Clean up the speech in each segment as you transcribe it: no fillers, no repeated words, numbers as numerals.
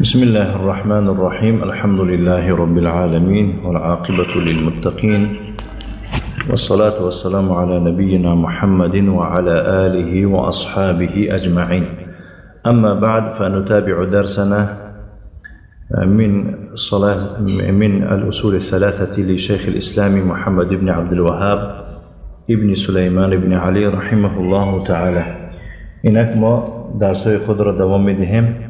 بسم الله الرحمن الرحيم. الحمد لله رب العالمين والعاقبة للمتقين والصلاة والسلام على نبينا محمد وعلى آله وأصحابه أجمعين. أما بعد، فنتابع درسنا من الأصول الثلاثة لشيخ الإسلام محمد بن عبد الوهاب ابن سليمان بن علي رحمه الله تعالى. اینک ما درس‌های خود را دوام می‌دهیم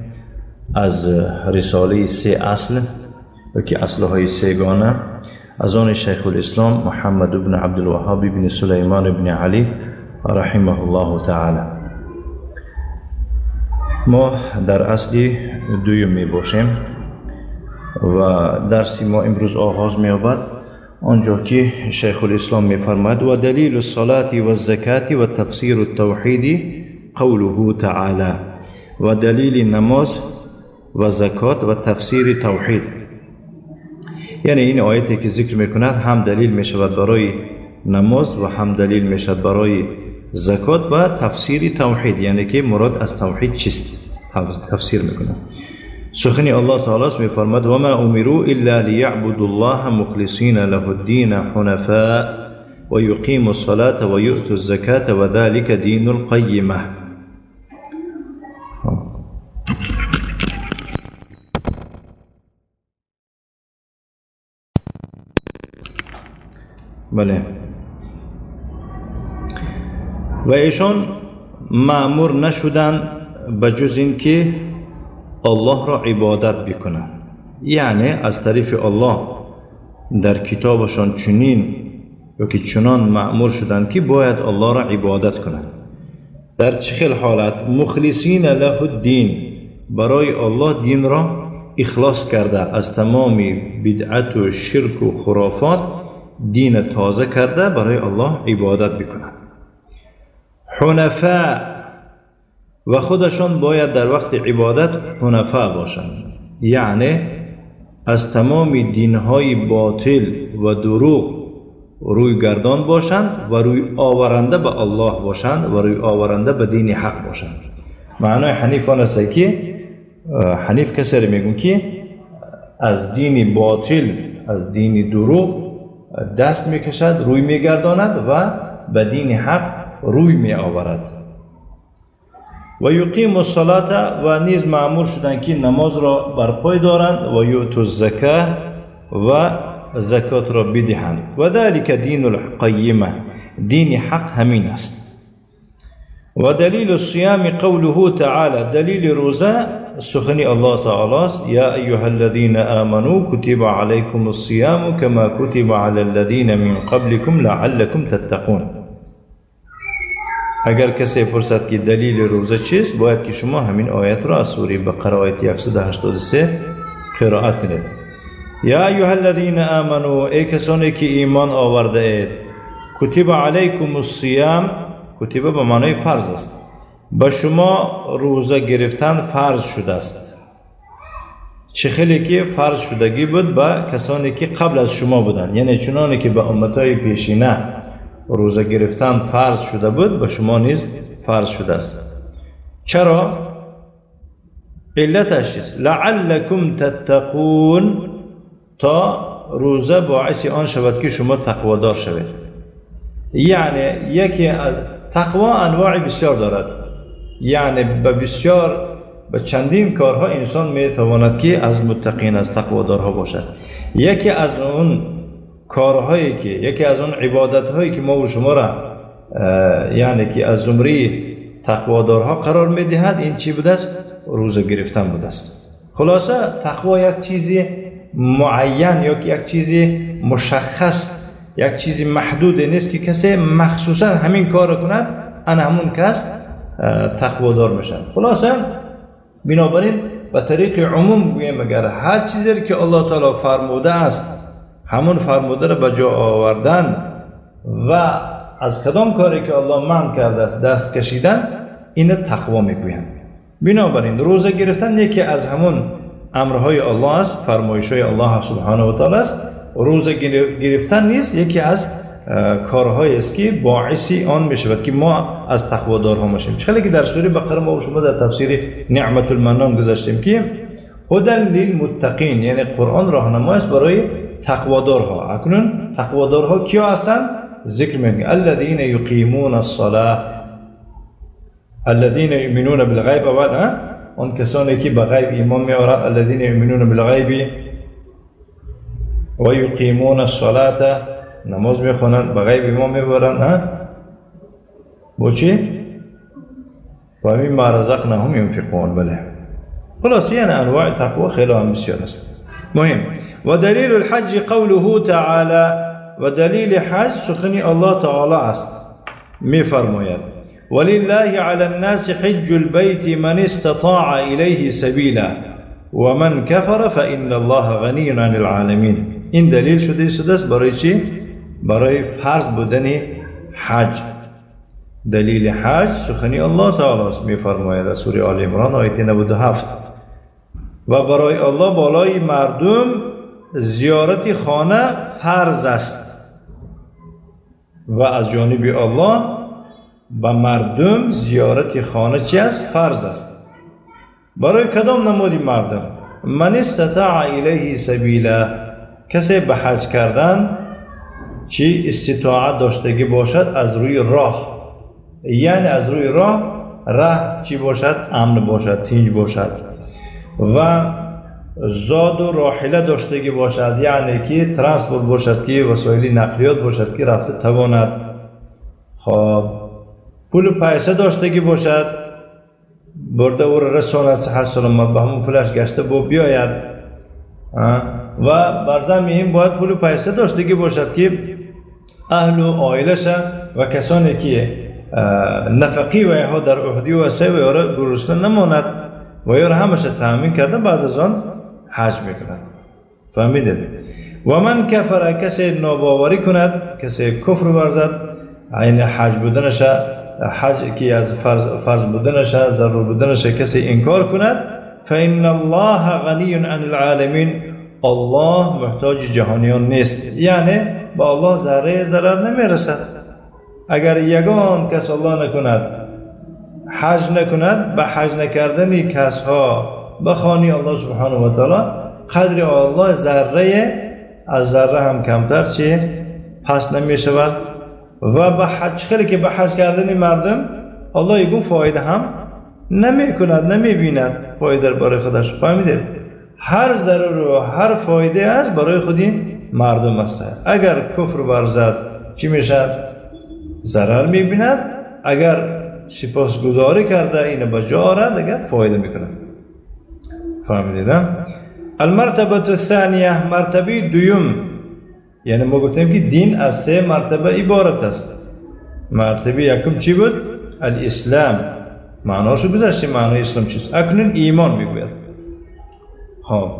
از رساله سه اصل و که اصل‌های سه‌گانه از آن شیخ الاسلام محمد بن عبدالوهاب بن سلیمان بن علی رحمه الله تعالی. ما در اصل دویم می باشیم و درس ما امروز آغاز می یابد آنجا که شیخ الاسلام می فرماید: و دلیل الصلاة و الزکاة و تفسیر التوحید قوله تعالی. و دلیل نماز و زکات و تفسیر توحید، یعنی این آیتی که ذکر میکند هم دلیل میشود برای نماز و هم دلیل میشود برای زکات و تفسیر توحید، یعنی که مراد از توحید چیست تفسیر میکند. سخن الله تعالی است، میفرماد: و ما امروا الا لیعبدوا الله مخلصین له الدین حنفاء و یقیموا الصلاة و یؤتوا الزکاة و ذلك دین القیمه. بله، و ایشان مأمور نشدند به جز اینکه الله را عبادت بکنند، یعنی از طریف الله در کتابشان چنین یا که چنان مأمور شدند که باید الله را عبادت کنند. در چه خیل حالت؟ مخلصین له الدین، برای الله دین را اخلاص کرده، از تمام بدعت و شرک و خرافات دین تازه کرده برای الله عبادت بکنند. حنفاء، و خودشان باید در وقت عبادت حنفاء باشند، یعنی از تمام دینهای باطل و دروغ روی گردان باشند و روی آورنده به الله باشند و روی آورنده به دین حق باشند. معنای حنیف آن است که حنیف کسی را میگن که از دین باطل، از دین دروغ دست میکشد، روی میگرداند و به دین حق روی میآورد. و یقیم الصلاة، و نیز مأمور شدند که نماز را برپای دارند، و یؤتوا الزکاة، و زکات را بدهند. و ذلك دین القیمه، دین حق همین است. و دلیل الصیام قوله تعالی، دلیل روزه سخن الله تعالی است: یا ایها الذین آمنوا کتب علیکم الصیام کما کتب علی الذین من قبلکم لعلکم تتقون. اگر کسی پرسد که دلیل روزه چیست، باید که شما همین آیت را از سوره بقره آیت 183 قرائت کنید. یا ایها الذین آمنوا، ای کسانی که ایمان آورده اید، کتب علیکم الصیام، کتب به معنای فرض است، به شما روزه گرفتن فرض شده است. چه خیلی که فرض شدگی بود به کسانی که قبل از شما بودند، یعنی چنانی که به امتهای پیشینه روزه گرفتن فرض شده بود، به شما نیز فرض شده است. چرا؟ علتش چیست؟ لعلکم تتقون، تا روزه باعث آن شود که شما تقوادار شوید. یعنی یکی از تقوا انواع بسیار دارد، یعنی به بسیار به چندین کارها انسان می تواند که از متقین، از تقوادارها باشد. یکی از اون کارهایی که، یکی از اون عبادتهایی که ما و شما را یعنی که از زمره تقوادارها قرار می دهد، این چی بوده است؟ روزه گرفتن بوده است. خلاصه تقوا یک چیزی معین یا یک چیزی مشخص، یک چیزی محدود نیست که کسی مخصوصا همین کار کند، انا همون کس تقوادار میشن. خلاصه بنابراین به طریق عموم گوییم اگر هر چیزی که الله تعالی فرموده است، همون فرموده را به جا آوردن و از کدام کاری که الله منع کرده است دست کشیدن، این تقوا میگویند. بنابراین روزه گرفتن یکی از همون امرهای الله است، فرمایش‌های الله سبحانه و تعالی است. روزه گرفتن نیز یکی از کارهایی است که باعث آن میشود که ما از تقوادارها باشیم. چه که در سوره بقره ما و شما در تفسیر نعمت المنان گذاشتیم که هدى للمتقین، یعنی قرآن راهنمای است برای تقوادارها. اکنون تقوادارها کیا هستند؟ ذکر میکنه الذين یقیمون الصلاة، الذين یؤمنون بالغیب، اول آن کسانی که به غیب ایمان میآورند، الذين یؤمنون بالغیب و یقیمون الصلاة، نماز میخوانند، به غیب ایمان میبرند، با چی؟ و مما رزقناهم ینفقون. بله، خلاص یعنی انواع تقوا خیلی هم بسیار است. مهم و دلیل الحج قوله تعالی، و دلیل حج سخنی الله تعالی است، میفرماید ولله علی الناس حج البیت من استطاع الیه سبیلا ومن کفر فإن الله غنی عن العالمین. این دلیل شده است برای چی؟ برای فرض بودن حج. دلیل حج سخنی الله تعالی است، میفرماید در سوره آل عمران آیه 97 و برای الله بالای مردم زیارت خانه فرض است و از جانب الله به مردم زیارت خانه چی است؟ فرض است. برای کدام نمودی مردم؟ من استطاع الیه سبیلا، کسی به حج کردن چی استطاعت داشتگی باشد از روی راه، یعنی از روی راه، راه چی باشد؟ امن باشد، تینج باشد و زاد و راحله داشتگی باشد، یعنی که ترانسپورت باشد، که وسایل نقلیات باشد که رفته تواند. خب پول پیسه داشتگی باشد، برده او را رساند صحت سلامت به همون پولش گشته با بیاید و بر زمین باید پول پیسه داشتگی باشد که اهل و عائلش و کسانی که نفقی و ها در عهدی و سه و یارا گرسنه نماند و یارا همش تأمین کرده بعد از آن حج میکند. فهمیدید؟ و من کفر، کسی ناباوری کند، کسی کفر ورزد، عین حج بودنش، حج که از فرض بودنش، ضرور بودنش کسی انکار کند، فإن الله غنی عن العالمین، الله محتاج جهانیان نیست، یعنی با الله ذره ضرر نمیرسد. اگر یگان کس الله نکند، حج نکند، به حج نکردن کسها بخوانی الله سبحانه و تعالی قدر الله ذره از ذره هم کمتر چی پس نمی شود و به حج خیلی که به حج کردن مردم الله یگون فایده هم نمی کند، نمی بیند فایده برای خودش. فهمیده؟ هر ضرر و هر فایده است برای خودی مردم است. اگر کفر ورزد چی میشد؟ ضرر میبیند. اگر سپاسگزاری کرده اینو به جا آرد اگر فایده میکند. فهمیدید؟ المرتبه الثانیه، مرتبه دوم، یعنی ما گفتیم که دین از سه مرتبه عبارت است. مرتبه یکم چی بود؟ الاسلام، معناشو گذاشتیم، معنای اسلام چیست؟ اکنون ایمان میگوید. خب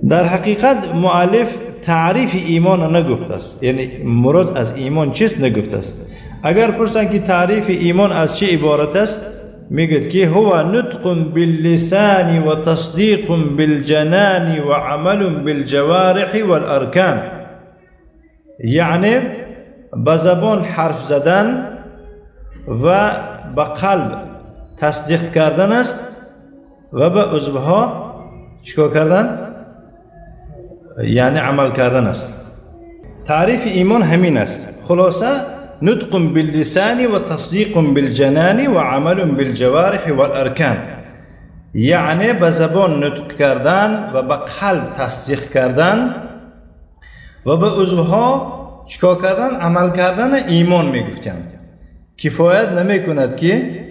در حقیقت مؤلف تعریف ایمان نگفته است، یعنی مراد از ایمان چیست نگفته است. اگر پرسند که تعریف ایمان از چه عبارت است، میگه که هو نطق باللسان و تصدیق بالجنان و عمل بالجوارح والارکان، یعنی به زبان حرف زدن و به قلب تصدیق کردن است و به عضوها چیکار کردن؟ یعنی عمل کردن است. تعریف ایمان همین است. خلاصه نطق باللسان و تصدیق بالجنان و عمل بالجوارح والارکان، یعنی به زبان نطق کردن و به قلب تصدیق کردن و به عضوها چیکار کردن؟ عمل کردن ایمان میگفتند. کفایت نمیکند که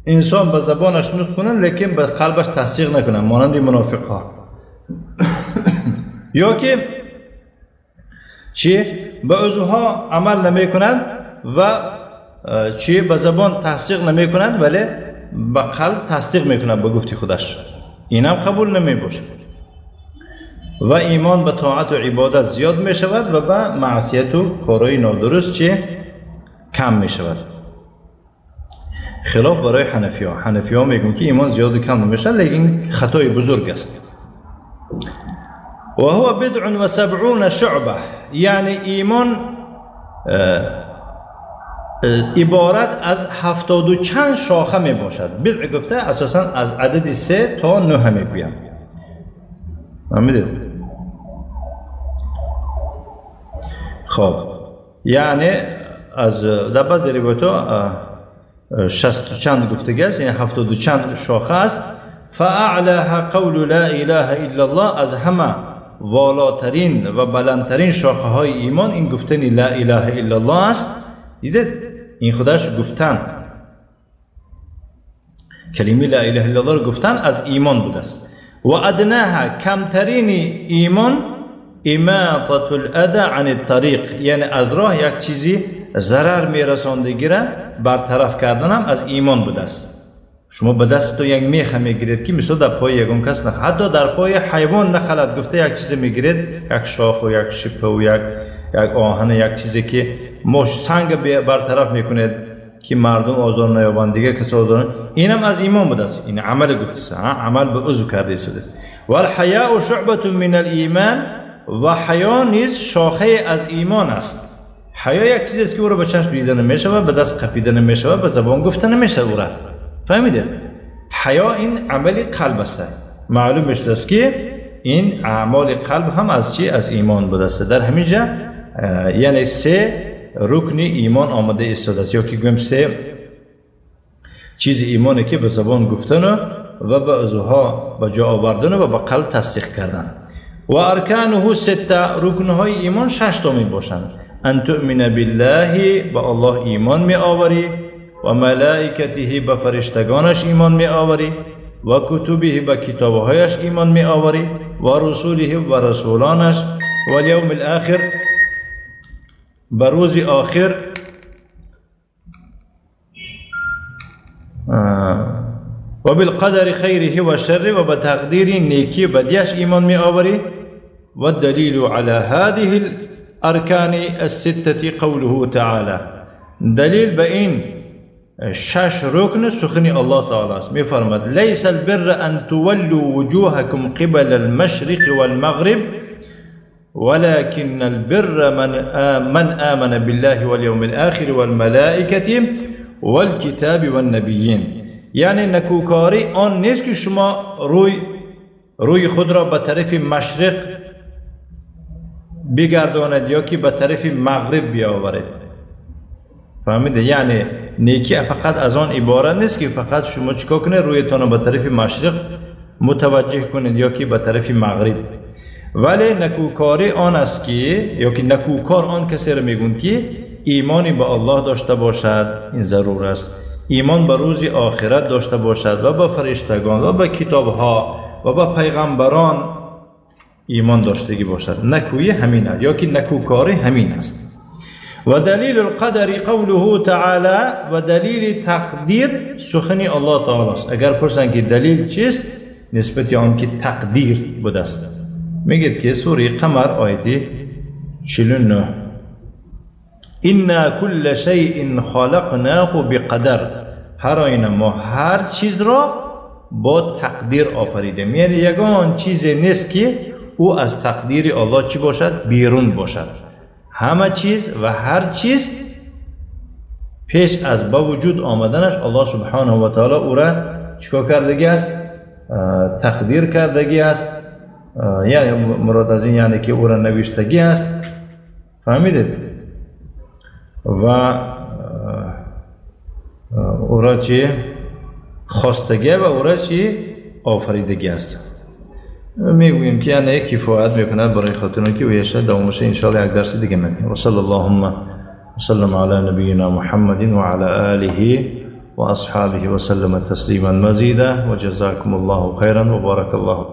انسان به زبانش نطق کند لیکن به قلبش تصدیق نکند، مانند منافق ها. یا که چی؟ به عضوها عمل نمی کند و چی؟ به زبان تصدیق نمی کند ولی به قلب تصدیق می کند به گفتی خودش، اینم قبول نمی باشد. و ایمان به طاعت و عبادت زیاد می شود و به معصیت و کارهای نادرست چی؟ کم می شود. خلاف برای حنفی ها، حنفی ها میگن که ایمان زیاد و کم نمیشه، لیکن خطای بزرگ است. و هو بضع و سبعون شعبه، یعنی ایمان عبارت از 70 و چند شاخه می باشد. بضع گفته اساسا از عدد 3 تا 9 میگویم. فهمیدید؟ خب یعنی از در بعضی روایت‌ها 60 چند گفتگی است، یعنی 70 چند شاخه است. فاعلاها قول لا اله الا الله، از همه والاترین و بلندترین شاخه های ایمان این گفتن لا اله الا الله است. دیدید این خودش گفتن کلمه لا اله الا الله رو گفتن از ایمان بوده است. و ادناها کمترین ایمان اماطة الاذى عن الطریق، یعنی از راه یک چیزی ضرر میرساندگی را برطرف کردن هم از ایمان بوده است. شما به دست تو یک میخ میگیرید که مثلا در پای یگان کس نه، حتی در پای حیوان نخلد گفته یک چیز میگیرید، یک شاخ و یک شپه و یک آهن، یک چیزی که مش سنگ برطرف میکنید که مردم آزار نیابند، دیگه کسی آزار، اینم از ایمان بوده است. این عمل گفته است، عمل به عضو کرده است. والحیاء شعبة من الایمان، و حیا نیز شاخه از ایمان است. حیا یک چیز است که او را به چشم دیده نمیشه و به دست قپیده نمیشه و به زبان گفته نمیشه او را. فهمیدید؟ حیا این عمل قلب است. معلوم است که این اعمال قلب هم از چی؟ از ایمان بوده است. در همینجا یعنی سه رکن ایمان آمده ایستاده است، یا که گویم سه چیز ایمانی که به زبان گفتن و به عضوها به جا آوردن و به قلب تصدیق کردن. و ارکانه سته، رکنهای ایمان 6 تا می باشند. ان تؤمن بالله، به الله ایمان می آوری، و ملائکته، به فرشتگانش ایمان می آوری، و کتبه، به کتابهایش ایمان می آوری، و رسوله، و رسولانش، و الیوم الاخر، به روز آخر، و بالقدر خیره و شره، و به تقدیر نیکی بدیش ایمان می آوری. و الدلیل على هذه الارکان السته قوله تعالی، دلیل به این 6 رکن سخن الله تعالی است. می فرماد لیس البر ان تولوا وجوهكم قبل المشرق والمغرب ولكن البر من آمن بالله واليوم الآخر والملائكة والكتاب والنبیین. یعنی نکوکاری آن نیست که شما روی خود را به طرف مشرق بگرداند یا که به طرف مغرب بیاورید. فهمیده؟ یعنی نیکی فقط از آن عبارت نیست که فقط شما چیکار کنید، رویتان را به طرف مشرق متوجه کنید یا که به طرف مغرب. ولی نکوکاری آن است که، یا که نکوکار آن کسی را میگویند که ایمانی به الله داشته باشد، این ضرور است، ایمان به روز آخرت داشته باشد و به فرشتگان و به کتابها و به پیغمبران ایمان داشتگی باشد. نکویی همین است، یا که نکوکاری همین است. و دلیل القدر قوله تعالی، و دلیل تقدیر سخن الله تعالی است. اگر پرسند که دلیل چیست، نسبت آن که تقدیر بوده است، میگید که سوره قمر آیه 49، انا کل شیء خلقناه بقدر، هر آینه ما هر چیز را با تقدیر آفریدیم. یعنی یگان چیز نیست که او از تقدیر الله چی باشد؟ بیرون باشد. همه چیز و هر چیز پیش از با وجود آمدنش الله سبحانه و تعالی او را چیکار کردگی است؟ تقدیر کردگی است. یعنی مراد از این یعنی که او را نوشتگی است. فهمیدید؟ و او را چی خواستگی و او را چی آفریدگی است. میگوییم که یعنی کفایت میکند برای خاطر که ویشه دوامش انشاءالله یک درس دیگه میکنیم. و صلی اللهم وسلم علی نبینا محمد و علی آله و اصحابه وسلم تسلیما مزیدا و جزاکم الله خیرا و بارک الله.